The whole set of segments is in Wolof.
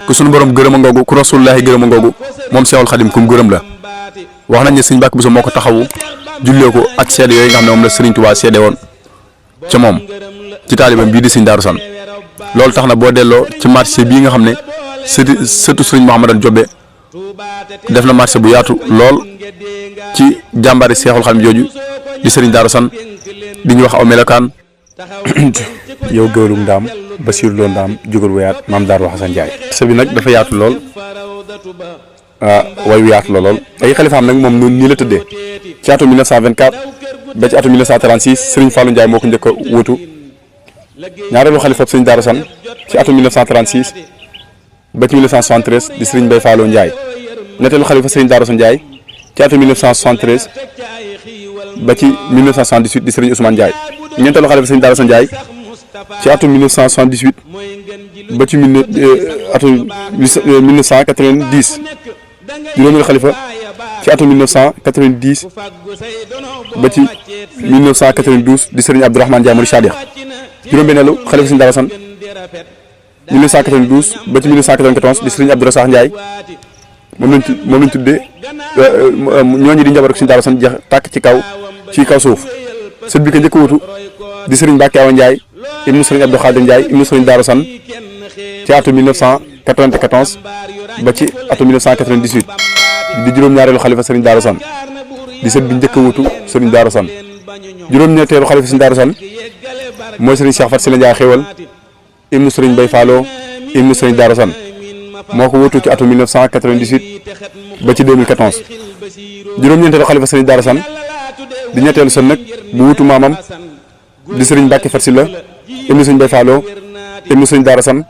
ku sunu borom gërëm a ngoogu ku rasulullahi gërëm a ngoogu moom Seexul Xadim kum gërëm la wax nañ ne sëñ Mbàkke Buso moo ko taxawu jullee ko ak seede yooyu nga xam ne moom la Sëriñ Tuubaa seede woon ca moom ci taalibam bii di sëñ Daaru San loolu tax na boo delloo ci marché bii nga xam ne sëtu Sëriñ Mouhamadou Jobe def na marché bu yaatu lool ci jàmbari Seexul Xadim jooju di Sëriñ Daaru San di ñu wax aw melokaan yow géwélu ndaam Basiir Lo ndaam jógal wayaat maam Daaru Xasan Njaay sa bi nag dafa yaatu lool way wu yaatu lool ay xalifaam nag moom nii la tëddee ci atum 1924 ba ci atum 1936 Serigne Fallou Ndiaye moo ko njëkk a wutu ñaareelu xalifa Serigne Darou San ci atum 1936 ba ci 1973 di Serigne Mbaye Fallou Ndiaye ñetteelu xalifa Serigne Darou San Ndiaye ci atum 1973 ba ci 1978 di Serigne Ousmane Ndiaye ñeenteelu xalifa Serigne Darou San Ndiaye ci atum 1978 ba ci atum 1990 juróomeelu xalifa ci atum 1990 ba ci 1992 di Serigne Abdourahmane Ndiaye Mouride Chadikh juróom-benneelu xalifa Serigne Darou San 1992 ba ci 1994 di Serigne Abdou Rassakh Ndiaye moom lañ tuddee ñooñu di njaboot ak Serigne Darou San jeex tàkk ci kaw suuf sët bi ko njëkk wutu di Serigne Mbacke Awa Ndiaye ibnu Serigne Abdou Khadir Ndiaye ibnu Serigne Darou San ci atum 1994 ba ci atum 1998 di juróom-ñaareelu xalifa Serigne Darou San di sët bi njëkk a wutu Serigne Darou San juróom-ñetteelu xalifa Serigne Darou San mooy Serigne Cheikh Fat Sila Ndiaye xéwal ibnu Serigne Mbaye Fallo ibnu Serigne Darou San moo ko wutu ci atum 1998 ba ci 2014 juróom-ñeenteelu xalifa Serigne Darou San di ñetteelu sën nag bu wutu maamam di Serigne Mbacke Fat Sila ibnu Serigne Mbaye Fallo ibnu Serigne Darou San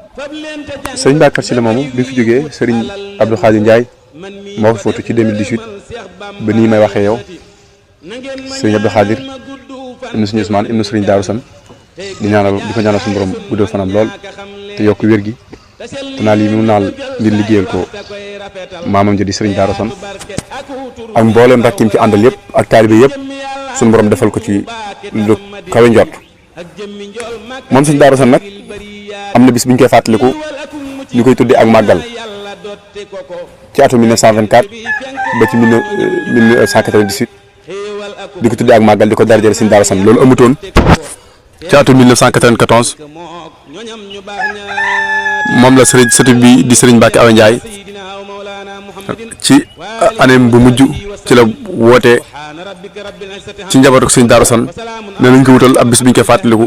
Serigne Mbacke Fat Sila moomu bi fi jógee Serigne Abdou Khadir Ndiaye moo ko fóotu ci 2018 ba nii may waxee yow Serigne Abdou Khadir ibnu Serigne Ousmane ibnu Serigne Darou San di ko ñaanal suñu borom guddal fanam lool te yokk wér gi te naal yi mu naal ngir liggéeyal ko maamam ja di Serigne Darou San ak mboolem rakkim ci àndal yëpp ak taalibe yëpp suñu borom defal ko ci lu kawe njort moom Serigne Darou San nag am na bis bu ñu koy fàttaliku ñu koy tuddee ak màggal ci atum 1924 ba ci 1998 di ko tuddee ak màggal di ko darajale Serigne Darou San loolu amutoon ci atum 1994 moom la Serigne sëtu bi di Serigne Mbacke Awa Ndiaye ci année bu mujj ci la wootee ci njabootu Serigne Darou San ne nañ ko wutal ab bis bu ñu koy fàttaliku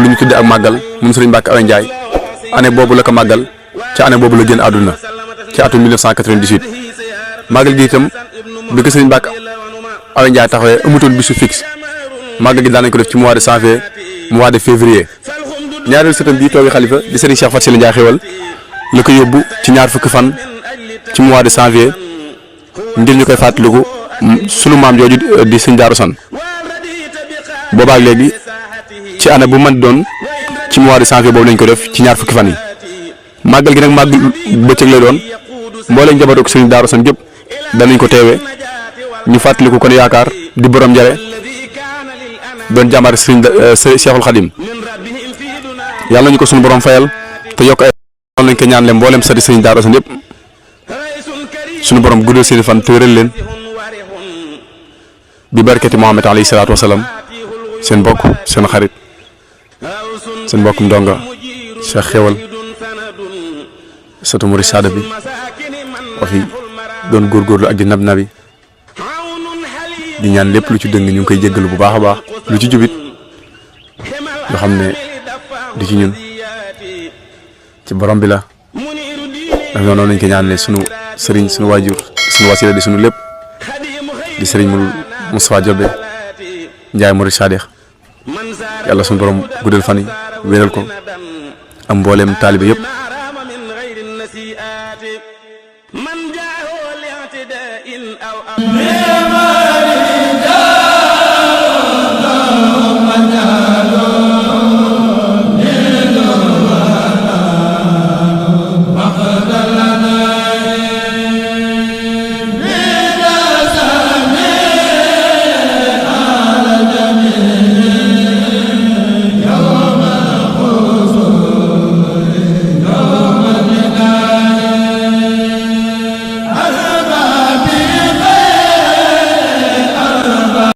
lu ñu tuddee ak màggal moom Serigne Mbacke Awa Ndiaye année boobu la ko màggal ci année boobu la génn àdduna ci atum 1998 màggal gi itam bi ko Serigne Mbacke Awa Ndiaye taxawee amutoon bisu fixe màggal gi daan nañ ko def ci mois de janvier mois de février ñaareelu sëtam bii toogi xalifa di Serigne Cheikh Fat Sila Ndiaye xéwal la ko yóbbu ci ñaar fukki fan ci mois de janvier ngir ñu koy fàttaliku sunu maam jooju di Serigne Darou San boobaak léegi ci année bu mën doon ci mois de janvier boobu lañ ko def ci ñaar fukki fan yi màggal gi nag màggal bëccëg lay doon mbooleem njabootu ak Serigne Darou San yëpp danañ ko teewee ñu fàttaliku kon yaakaar di borom njare doon jàmbaar Serigne Cheikhul Khadim yàlla nañu ko suñu borom fayal te yokk ay noonu lañ ko ñaan leen mboolem sati Serigne Darou San yëpp suñu borom guddal seen fan te wéral leen bi barkati Muhammad alayhi salaatu wasalaam seen mbokk seen xarit seen mbokkum ndonga Cheikh xewal satu Mouride Sada bi wa fi doon góorgóorlu ak di nab nabi di ñaan lépp lu ci dëng ñu ngi koy jéggalu bu baax a baax lu ci jubit yoo xam ne di ci ñun ci borom bi la ndax noonu lañ ko ñaanale sunu sëriñ sunu waajur sunu wasila di sunu lépp di sëriñ Moustapha Jobe Ndiaye Mouride Chadikh yàlla sunu borom guddal fan yi wéral ko am mbooleem taalibe yëpp man